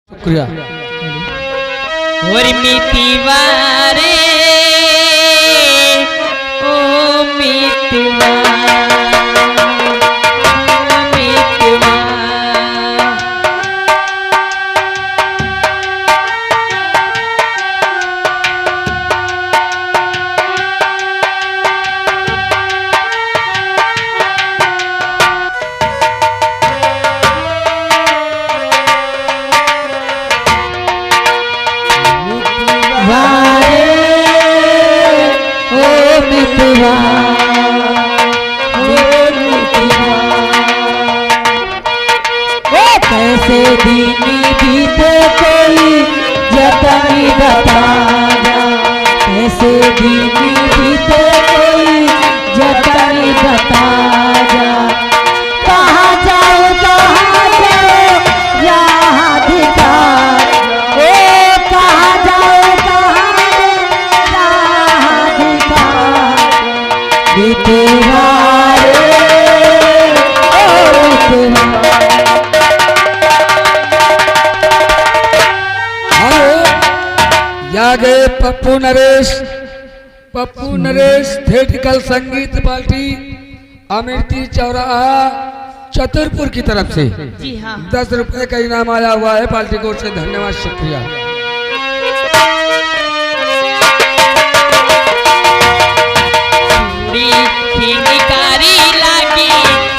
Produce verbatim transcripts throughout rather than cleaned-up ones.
शुक्रिया। और मितवा रे, ओ मितवा, ओ मितवा। मितवा रे, ओ मितवा, ओ मितवा। ओ कैसे दिन बीते कोई जतन बता जा, कैसे दिन बीते कोई जतन बता जा। कहाँ जाओ, कहाँ जाओ, राह दिखा। ओ कहाँ जाओ, कहाँ जाओ, राह दिखा। मितवा रे, ओ मितवा। हेलो, या गए पप्पू नरेश, पप्पू नरेश थिएट्रिकल संगीत पार्टी, अमृति चौराहा, चतुरपुर की तरफ से जी हाँ। दस रुपए का इनाम आया हुआ है पार्टी की ओर से। धन्यवाद, शुक्रिया। चूड़ी खिनकारी लागी,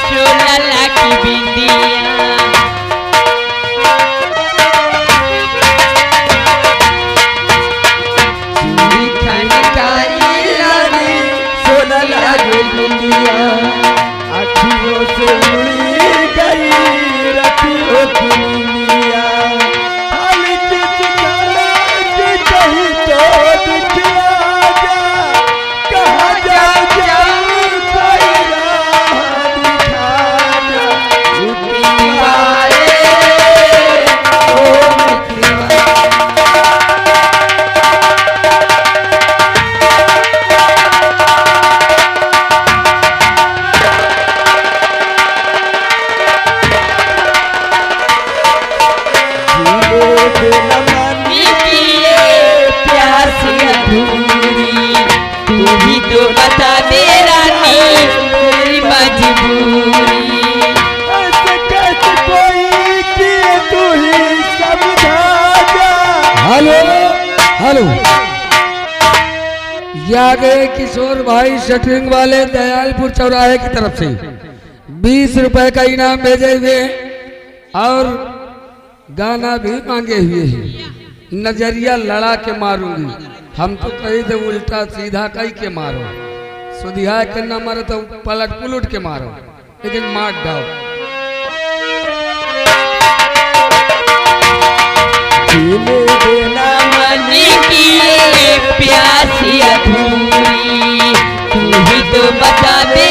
चोला लागी बिंदिया। चूड़ी खनकारी लागी, सोना लागे बिंदिया। अखियों से उड़ी गई रतियों की नींदिया। खाली किस तरह की कहीं तो दिखला जा। कहाँ जाऊँ, जाऊँ, कोई राह दिखा जा। मितवा रे, ओ मितवा। जीने बिना मन की ये प्यास अधूरी, तू ही तो बता दे रानी मेरी मजबूरी। ऐसे कैसे कोई कि तू ही समझा जा। हेलो, हेलो। या गए किशोर भाई शटरिंग वाले दयालपुर चौराहे की तरफ से बीस रुपए का इनाम भेजे हुए और गाना भी मांगे हुए हैं। नजरिया लड़ा के मारूंगी, हम तो कही थे उल्टा सीधा कही के मारो, सुधिया के न मारो तो पलट पुलट के मारो, लेकिन मार डाओ। जीने बिना मन की ये प्यास अधूरी, तू ही तो बता दे